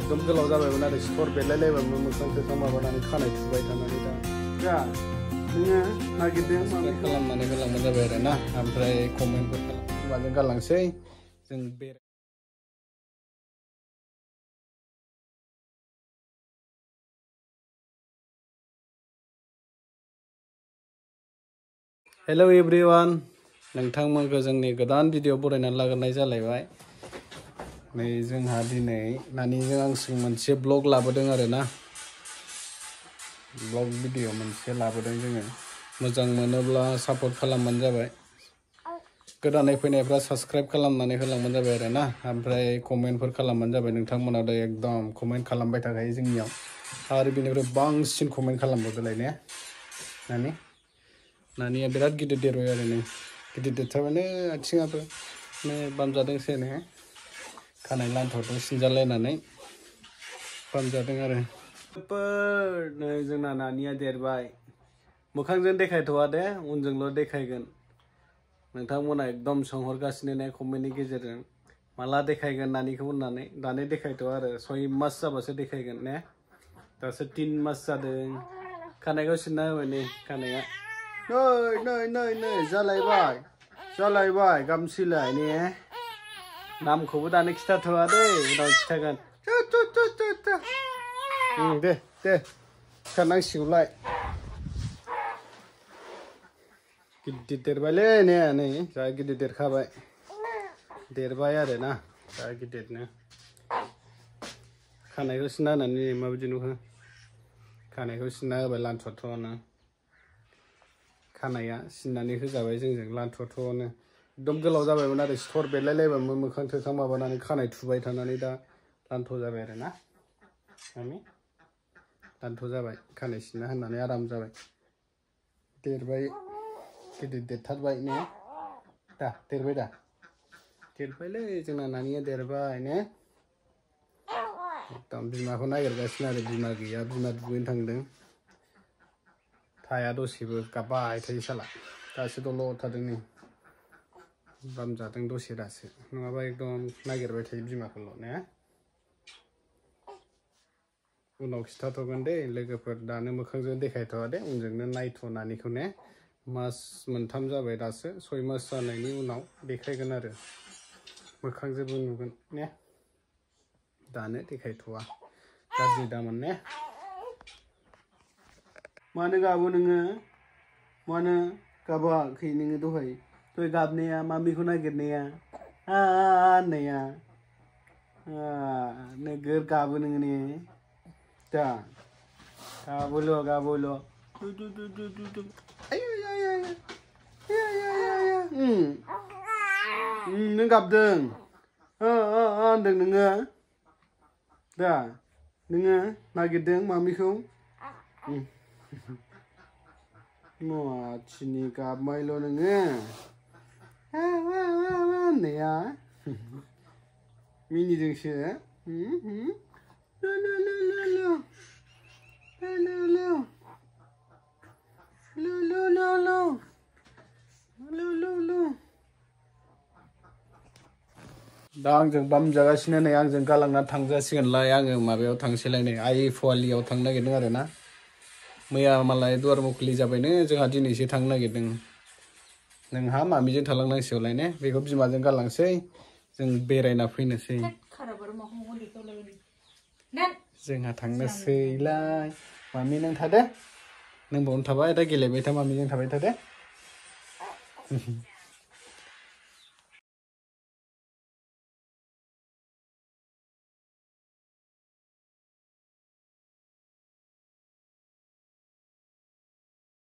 एकदम गोलाव जाबायमोन आरो सिथर बेरलायलायबायमोन मोखां थोखां माबानानै खानाय थुबाय थानानै दा नोङो नागिरदों साबसक्राइब खालामनानै होलांबानो जाबाय आरो ना ओमफ्राय कमेन्टफोर खालामनानै गालांसै जों बे हेलो एवरीवन नोंथांमोनखौ जोंनि गोदान भिडिअ बरायनानै लाग्रोनाय जालायबाय नै जोंहा दिनै नानिजों आंजों मोनसे ब्लग लाबोदों आरो ना ब्लग भिडिअ मोनसे लाबोदों जोङो मोजां मोनोब्ला सापर्ट खालामबानो जाबाय गोदानै फैनायफ्रा साबस्क्राइब खालामनानै होलांबानो जाबाय आरो ना ओमफ्राय कमेन्टफोर खालामबानो जाबाय नोंथांमोना दा एकदम कमेन्ट खालामबाय थाखायो जोंनियाव आरो बेनिफ्राय बांसिन कमेन्ट खालामबावदोलाय ने नानिया बिराद गिदिर देरबाय आरो नै गिदिर देरथारबायनो आथिङाबो नै बामजादोंसो ने खानाय लान्थ'आव सिनजालायनानै बामजादों आरो नै जोंना नानिया देरबाय मोखांजों देखायथ'वा दे उनजोंल' देखायगोन नोंथांमोना एकदम सोंहरगासिनो ने कमेन्टनि गेजेरजों माला देखायगोन नानिखौ होननानै दानो देखायथ'वा आरो 6 मास जाबासो देखायगोन ने दासो 3 मास जादों खानायखौ सिनना होबाय नै खानाया नै जालायबाय गामसिलाय ने नामखौबो दानो खिथाथ'वा दे उनाव खिथागोन दे सिखारनांसिगौलाय गिदिर देरबायलै ने नै जा गिदिर देरखाबाय देरबाय आरो ना जा गिदिरनो खानायखौ सिनना होनानै माबायदि नुखो खानायखौ सिनना होबाय लान्थ'नो खानाया सिननानै होजाबाय जोंजों लान्थ'नो एकदम गोलाव जाबायमोन आरो सिथर बेरलायलायबायमोन मोखां थोखां माबानानै खानाय थुबाय थानानै दा लान्थ' जाबाय आरो ना लान्थ' जाबाय खानाय सिनना होनानै आराम जाबाय देरबाय गिदिर देरथारबाय ने देरबायलै जोंना नानिया देरबाय ने एकदम बिमाखौ नागिरगासिनो आरो बिमा गैया बिमा दुगैनो थांदों थाया दसेबो गाबबाय थायो साला दासो दल' थादों नै बामजादों दसे दासो नङाबा एकदम नागिरबाय थायो बिमाखौल' ने उनाव खिथाथ'गोन दे लोगोफोर दानो मोखांजों देखायथ'वा दे उनजोंनो नायथ' नानिखौ ने मास मोनथाम जाबाय दासो 6 मास जानायनि उनाव देखायगोन आरो मोखांजोंबो नुगोन ने दानो देखायथ'वा गाज्रि दामोन ने मानो गाबो नोङो मानो गाबाखै नोङो दहाय गाबनाया मामिखौ नागिरनाया होननाया नोगोर गाबो नोङो ने दा गाबोल' नों गाबदों होनदों नोङो दा नोङो नागिरदों मामिखौ माथिनि गाबमायल' नोङो होननाया मिनिदोंसो दा आंजों बामजागासिनो नै आंजों गालांना थांजासिगोनलाय आङो माबायाव थांसैलाय नै आइ फवालियाव थांनो नागिरदों आरो ना मैया मालाय दुवार मुखुलि जाबायनो जोंहा दिनैसो थांनो नागिरदों नोंहा मामिजों थालांनांसिगौलाय ने बेखौ बिमाजों गालांसै जों बेरायना फैनोसै जोंहा थांनोसैलाय मामि नों थादो नों बावनो थाबाय दा गेलेबाय था मामिजों थाबाय थादो